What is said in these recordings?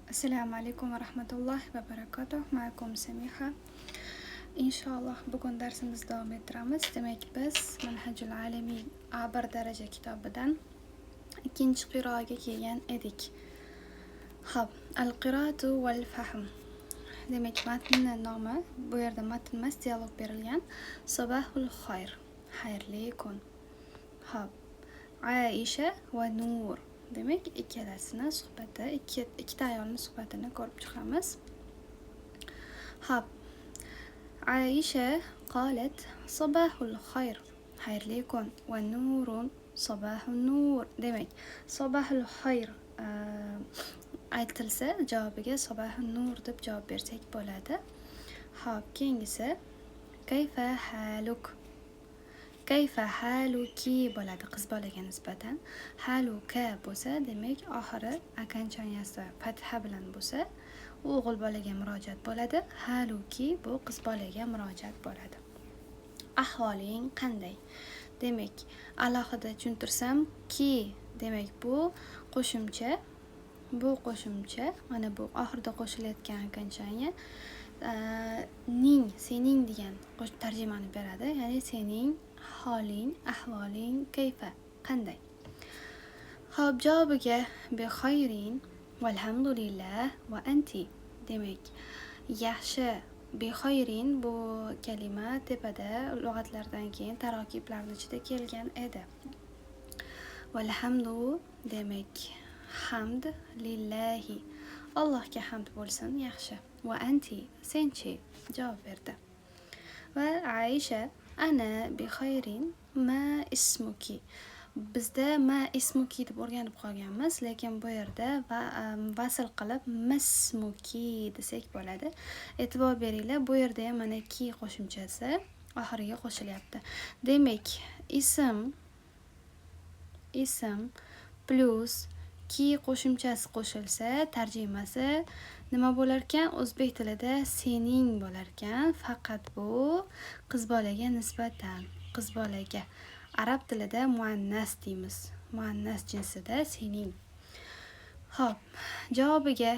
Assalomu alaykum va rahmatullohi va barakatuh. Ma'akum Samiha. Inshaalloh bugun darsimizni davom ettiramiz. Demak, biz Manhajul Alamiy A1 daraja kitobidan ikkinchi qiroaga kelgan edik. Xo'p, al-qiroatu wal fahm. Demak, matnni nomi, bu yerda matn emas, dialog berilgan. Sabahul xayr. Xayrli kun. Xo'p, Aisha va Nur. Demak, ikkalasini suhbati, ikkita ayolning suhbatini ko'rib chiqamiz. Xo'p. Aisha qalat sabahul xayr. Xayrli kun va nurun sabahun nur. Demak, sabahul xayr aytilsa, javobiga sabahun nur deb javob bersak bo'ladi. Xo'p, keyingisi kayfa haluk. Kayfa haluki bo'ladi qiz bolaga nisbatan. Haluka bo'lsa, demak, oxiri окончания si fatha bilan bo'lsa, u o'g'il bolaga murojaat bo'ladi. Haluki bu qiz bolaga murojaat bo'ladi. Ahvoling qanday? Demak, alohida tushuntirsam, ki demak bu qo'shimcha, mana bu oxirida qo'shilayotgan окончание ning, sening degan tarjimani beradi. Ya'ni sening holing, ahvoling kayfa qanday? Xo'p, javobiga bi xayrin valhamdulillah va anti. Demak, yaxshi, bi xayrin bu kalima tepada lug'atlardan keyin tarokiblarning ichida kelgan edi. Valhamdu demak hamd lillahi. Allohga hamd bo'lsin, yaxshi. Va anti, senchi, javob berdi. Va Aisha ana bi xayrin ma ismuki. Bizda ma ismuki deb o'rganib qolganmiz, lekin bu yerda va vasl qilib mismuki desak bo'ladi. E'tibor beringlar, bu yerda ham mana ki qo'shimchasi oxiriga qo'shilyapti. Demak, ism plyus ki qo'shimchasi qo'shilsa, tarjimasi nima bo'larkan? O'zbek tilida sening bo'larkan. Faqat bu qiz bolaga nisbatan, qiz bolaga. Arab tilida muannas deymiz. Muannas jinsida sening. Xo'p, javobiga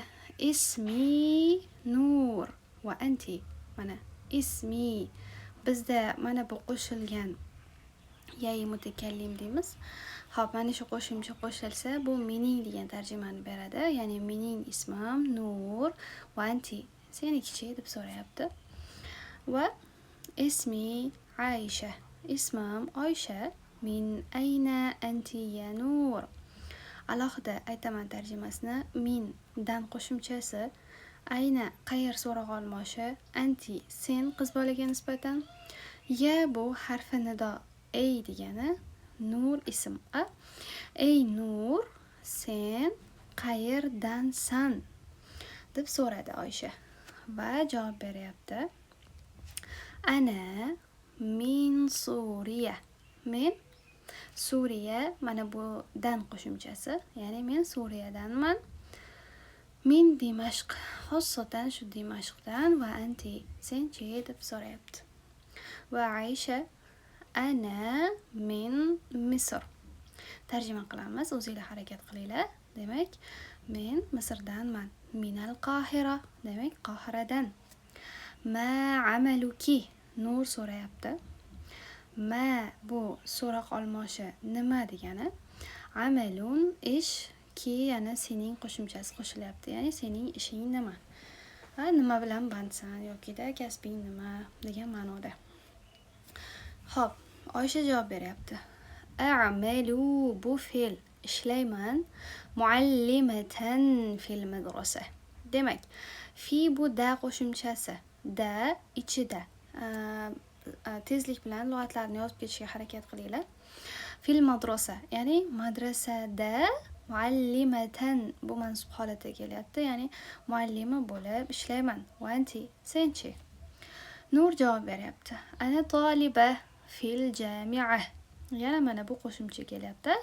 ismi Nur va anti. Mana ismi bizda mana bu qo'shilgan yai mutakallim deymiz. Xo'p, mana shu qo'shimcha qo'shilsa, bu mening degan tarjimani beradi. Ya'ni mening ismim Nur va anti. Senikichi deb so'rayapti. Va ismi Aisha. Ismim Oysha. Min ayna anti ya Nur? Alohida aytaman tarjimasini. Min dan qo'shimchasi, ayna qayer so'roq olmoshi, anti sen qiz bolaga nisbatan, ya bu harfi nido ey degani, Nur ism a. Ey Nur, sen qayerdansan deb so'radi Oysha va javob beryapti. Ana min Suriya. Men Suriya, mana bu dan qo'shimchasi, ya'ni men Suriyadanman. Min Dimashq, xossatan shu Dimashqdan va anti, senchi deb so'rayapti. Va Aisha ana min Misr. Tarjima qilamiz, o'zinglar harakat qilinglar. Demak, men Misrdanman. Minal Qohira, demak Qohiradan. Ma amaluki? Nur so'rayapti. Ma bu so'roq olmoshi nima degani. Amalun ish, ki yana sening qo'shimchasi qo'shilyapti. Ya'ni sening ishing nima? Va nima bilan bandsan yokida kasbing nima degan ma'noda. Xo'p, Oysha javob beryapti. A'malu bu fe'l, ishlayman. Muallimatan fil madrasa. Demak, fi bu da qo'shimchasi. Da ichida. Tezlik bilan lug'atlarni yozib ketishga harakat qilinglar. Fil madrasa, ya'ni madrasada muallimatan bu mansub holatda kelyapti, ya'ni muallima bo'lib ishlayman. Va anti, senchi? Nur javob beryapti. Ana toliba fil jami'a. Yana mana bu qo'shimcha kelyapti.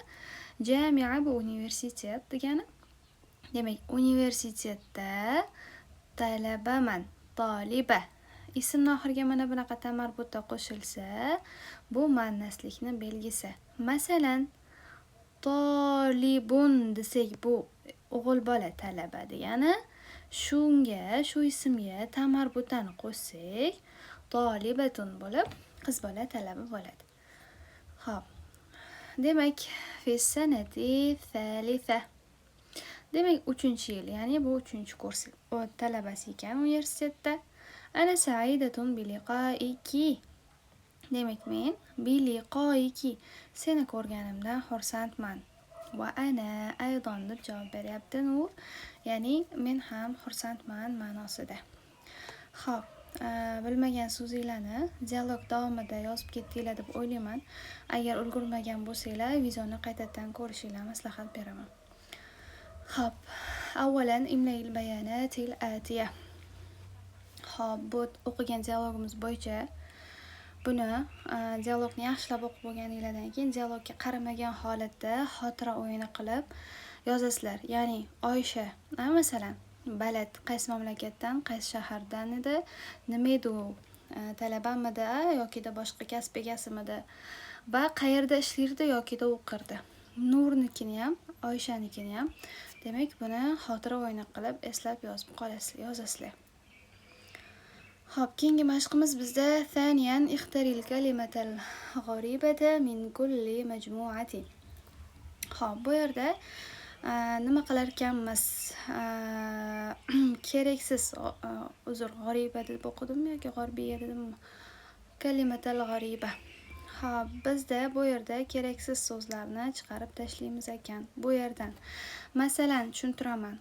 Jami'a bu universitet degani. Demak, universitetda talabaman, toliba. Ismni oxiriga mana bunaqa ta marbuta qo'shilsa, bu muannaslikni belgisi. Masalan, tolibun desak, bu o'g'il bola talaba degani. Shunga, shu ismga ta marbutani qo'shsak, tolibatun bo'lib, qiz bola talaba bo'ladi. Xo'p. Demak, fi sanati thalitha. Demak, 3-yil, ya'ni bu 3-kurs talabasi ekan universitetda. Ana sa'idatun biliqaiki. Demak, men biliqoiki, seni ko'rganimdan xursandman. Va ana aydon deb javob beryapti Nur. Ya'ni men ham xursandman ma'nosida. Xo'p, bilmagan so'zinglarni dialog davomida yozib ketdinglar deb o'ylayman. Agar ulgurmagan bo'lsanglar, videoni qaytadan ko'rishinglarni maslahat beraman. Xo'p, avvalan imlayil bayanatil atiya. Xo'p, bu o'qigan dialogimiz bo'yicha buni dialogni yaxshilab o'qib bo'lganinglardan keyin dialogga qaramagan holatda xotira o'yini qilib yozasizlar. Ya'ni Oysha, masalan, balad qaysi mamlakatdan, qaysi shahardan edi, nima edi u, talabamidi yokida boshqa kasb egasimidi va qayerda ishlardi yokida o'qirdi. Nurnikini ham, Oyshanikini ham. Demak, buni xotira o'yini qilib eslab yozib qolasizlar, yozasizlar. Xo'p, keyingi mashqimiz bizda thaniyan ixtaril kalimatal g'oribata min kulli majmu'atin. Xo'p, bu yerda nima qilar ekanmiz? Keraksiz, uzr, g'oriba deb o'qidimmi yoki g'orbiya dedimmi? Kalimatal g'oriba. Xo'p, bizda bu yerda keraksiz so'zlarni chiqarib tashlaymiz ekan bu yerdan. Masalan, tushuntiraman.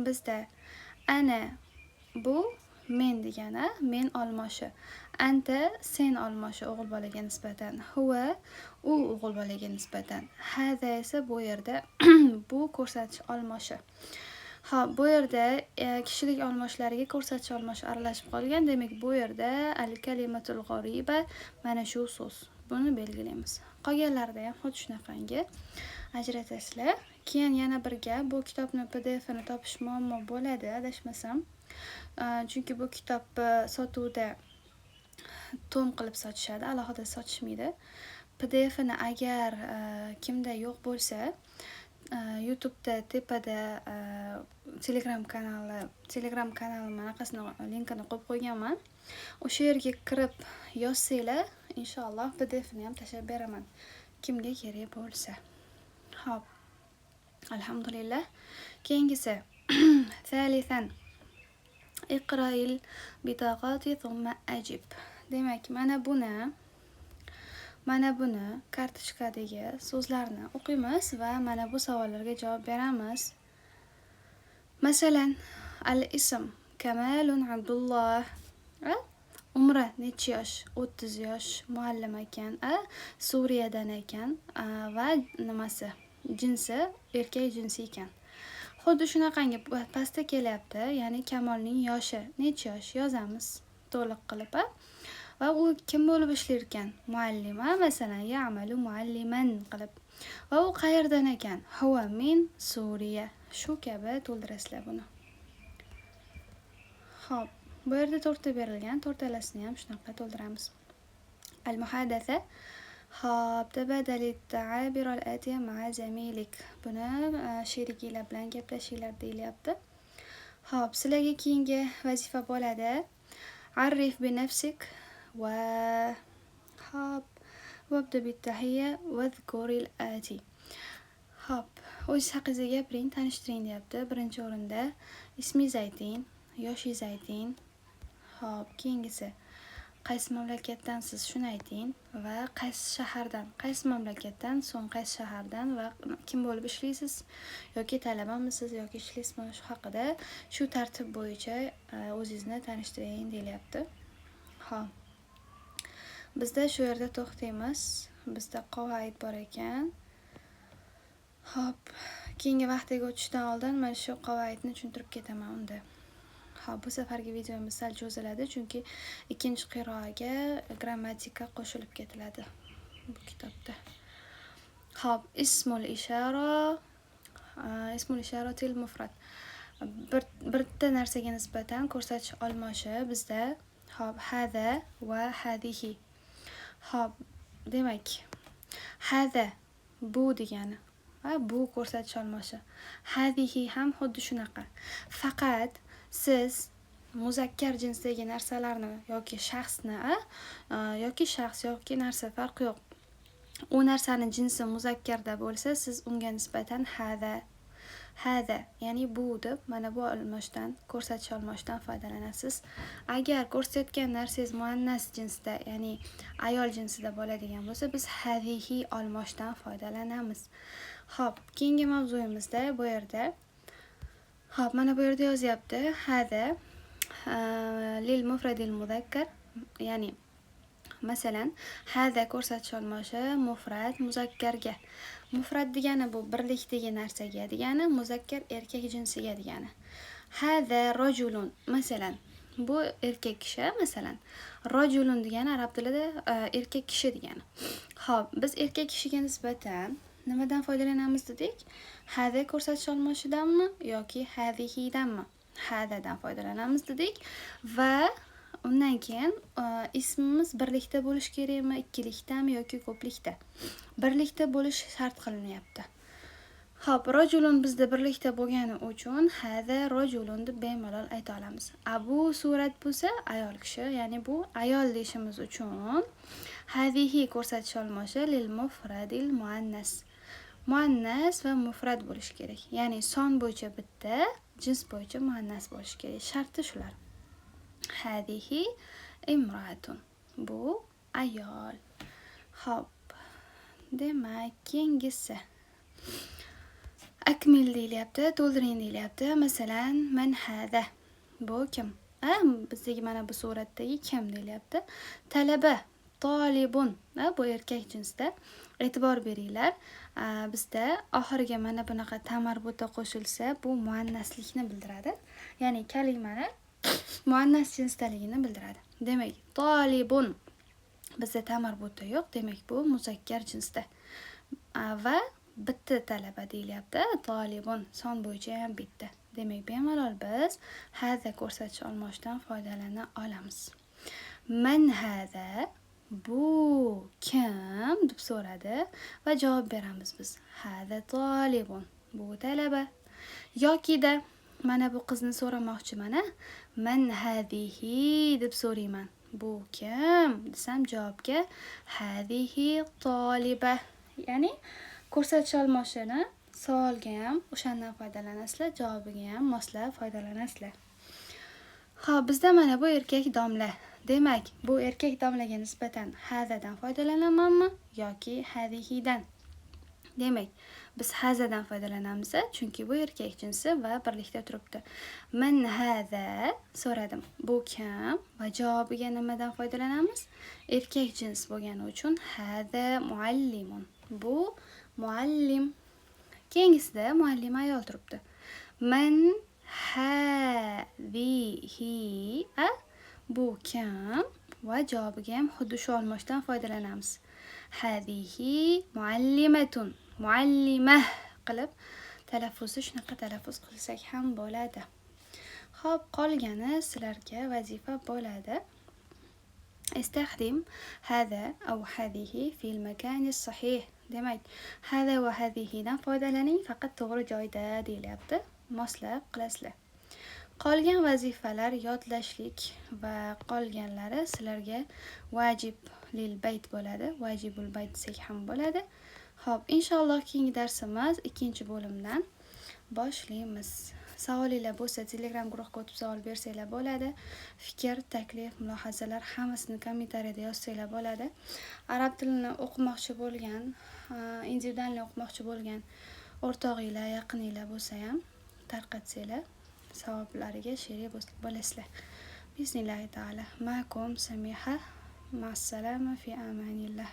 Bizda ana bu men degani, men olmoshi. Anta sen olmoshi o'g'il bolaga nisbatan. Huwa u o'g'il bolaga nisbatan. Hada esa bu yerda bu ko'rsatish olmoshi. Xo'p, bu yerda kishilik olmoshlariga ko'rsatish olmoshi aralashib qolgan. Demak, bu yerda al-kalimatul g'oriba mana shu so'z. Buni belgilaymiz. Qolganlarida ham xuddi shunaqangi ajratasizlar. Keyin yana bir gap, bu kitobni PDFini topish muammo bo'ladi, adashmasam. Chunki bu kitobni sotuvda tom qilib sotishadi, alohida sotishmaydi. PDFini agar kimda yo'q bo'lsa, YouTube'da tepada Telegram kanalim anaqasini linkini qo'yib qo'yganman. O'sha yerga kirib yozsanglar, inshaalloh PDFini ham tashlab beraman, kimga kerak bo'lsa. Xo'p. Alhamdulillah. Keyingisi thalithan iqra'il bitaqati thumma ajib. Demak, mana buni kartochkadagi so'zlarni o'qiymiz va mana bu savollarga javob beramiz. Masalan, al-ism Kamalun Abdulloh. Umri necha yosh? 30 yosh, muallim ekan, Suriyadan ekan va nimasi? Jinsi erkak jinsi ekan. Xuddi shunaqangi pastda kelyapti, ya'ni Kamolning yoshi necha yosh yozamiz to'liq qilib, va u kim bo'lib ishlar ekan? Muallima, masalan, ya'malu mualliman qilib. Va u qayerdan ekan? Huwa min Suriya. Shu kabi to'ldirasizlar buni. Xo'p, bu yerda to'rtta berilgan, to'rttalasini ham shunaqa to'ldiramiz. Al-muhadatha. Xo'p, tabadali ta'abir al-atiya ma'a zamilik. Buni sheriginglar bilan gaplashinglar deyilyapti. Xo'p, sizlarga keyingi vazifa bo'ladi. Arif bi nafsik va xo'p, vabda bit tahiyya wadhkuril ati. Xo'p, o'zingiz haqingizda gapiring, tanishtiring deyapti. Birinchi o'rinda ismingizni ayting, yoshingizni ayting. Xo'p, keyingisi qaysi mamlakatdansiz shuni ayting va qaysi shahardan, qaysi mamlakatdan, so'ng qaysi shahardan va kim bo'lib ishlaysiz yoki talabamisiz yoki ishlaysizmi, shu haqida shu tartib bo'yicha o'zingizni tanishtiring deyilyapti. Xo'p. Bizda shu yerda to'xtaymiz. Bizda qavoid bor ekan. Xo'p, keyingi vaqtiga o'tishdan oldin mana shu qavoidni tushuntirib ketaman unda. Xo'p, bu safargi videomiz sal cho'ziladi, chunki ikkinchi qiroaga grammatika qo'shilib ketiladi bu kitobda. Xo'p, ismul ishara, ismul isharatil mufrad. Birta narsaga nisbatan ko'rsatish olmoshi bizda, xo'p, hada va hadihi. Xo'p, demak, hada bu degani, Bu ko'rsatish olmoshi. Hadihi ham xuddi shunaqa. Faqat siz muzakkar jinsdagi narsalarni yoki shaxsni, yoki shaxs yoki narsa, farqi yo'q. U narsani jinsi muzakkarda bo'lsa, siz unga nisbatan hada, hada, ya'ni bu deb mana bu olmoshdan, ko'rsatish olmoshidan foydalanasiz. Agar ko'rsatayotgan narsangiz muannas jinsda, ya'ni ayol jinsida bo'ladigan bo'lsa, biz hadihi olmoshdan foydalanamiz. Xo'p, keyingi mavzuyimizda bu yerda, xo'p, mana bu yerda yozyapti hada lil mufradil muzakkar, ya'ni masalan hada ko'rsatish olmoshi mufrad muzakkarga. Mufrad degani bu birlikdagi narsaga degani, muzakkar erkak jinsiga degani. Hada rajulun, masalan, bu erkak kishi, masalan, rajulun degani arab tilida erkak kishi degani. Xo'p, biz erkak kishiga nisbatan nimadan foydalanamiz dedik? Hada ko'rsatish olmoshidanmi yoki hadihidanmi? Hadadan foydalanamiz dedik va undan keyin ismimiz birlikda bo'lishi kerakmi, ikkilikdami yoki ko'plikda? Birlikda bo'lish shart qilinyapti. Xo'p, rajulun bizda birlikda bo'lgani uchun hada rajulun deb bemalol ayta olamiz. A bu surat bo'lsa ayol kishi, ya'ni bu ayol deyishimiz uchun hadihi ko'rsatish olmoshi lil mufradil muannas. Muannas va mufrad bo'lishi kerak. Ya'ni son bo'yicha bitta, jins bo'yicha muannas bo'lishi kerak. Sharti shular. Hadihi imratun. Bu ayol. Xo'p, demak, keyingisi. Akmil deyilyapti, to'ldiring deyilyapti. Masalan, man hada. Bu kim? Bizdagi mana bu suratdagi kim deyilyapti. Talaba, tolibun. Bu erkak jinsda. E'tibor beringlar. Bizda oxiriga mana bunaqa tamarbuta qo'shilsa, bu muannaslikni bildiradi. Ya'ni kalimani muannas jinsdaligini bildiradi. Demak, tolibun bizda tamarbuta yo'q, demak bu muzakkar jinsda. Va bitta talaba deyilyapti. Tolibun son bo'yicha ham bitta. Demak, bemalol biz hada ko'rsatish olmoshidan foydalana olamiz. Man hada, bu kim deb so'radi va javob beramiz biz. Hada tolibun, bu talaba. Yokida mana bu qizni so'ramoqchiman, man hadihi deb so'rayman. Bu kim desam javobga hadihi toliba. Ya'ni ko'rsatish olmoshini savolga ham o'shandan foydalanasizlar, javobiga ham moslab foydalanasizlar. Xo'p, bizda mana bu erkak domla. Demak, bu erkak domlaga nisbatan hadadan foydalanamanmi yoki hadihidan? Demak, biz hazadan foydalanamiz, chunki bu erkak jinsi va birlikda turibdi. Man hada so'radim. Bu kim? Va javobiga nimadan foydalanamiz? Erkak jins bo'lgani uchun hada muallimun. Bu muallim. Keyingisida muallim ayol turibdi. Man hadihi, bu kim? Va javobiga ham xuddi shu olmoshdan foydalanamiz. Hadihi muallimatun. Muallima qilib talaffuzni shunaqa talaffuz qilsak ham bo'ladi. Xo'p, qolgani sizlarga vazifa bo'ladi. Istaxdim hada aw hadihi fil makani sahih. Demak, hada va hadihidan foydalaning, faqat to'g'ri joyda deyilyapti. Moslab qilasizlar. Qolgan vazifalar yodlashlik va qolganlari sizlarga vajib lil bayt bo'ladi. Vajibul bayt desak ham bo'ladi. Xo'p, inshaalloh keyingi darsimiz ikkinchi bo'limdan boshlaymiz. Savolinglar bo'lsa Telegram guruhga o'tib savol bersanglar bo'ladi. Fikr, taklif, mulohazalar hammasini kommentariyada yozsanglar bo'ladi. Arab tilini o'qimoqchi bo'lgan, individualni o'qimoqchi bo'lgan o'rtog'inglar, yaqininglar bo'lsa ham tarqatsanglar, savoblariga sherik bo'lasizlar. Bismillahi taala. Ma'akum Samiha. Ma'assalama fi amanillah.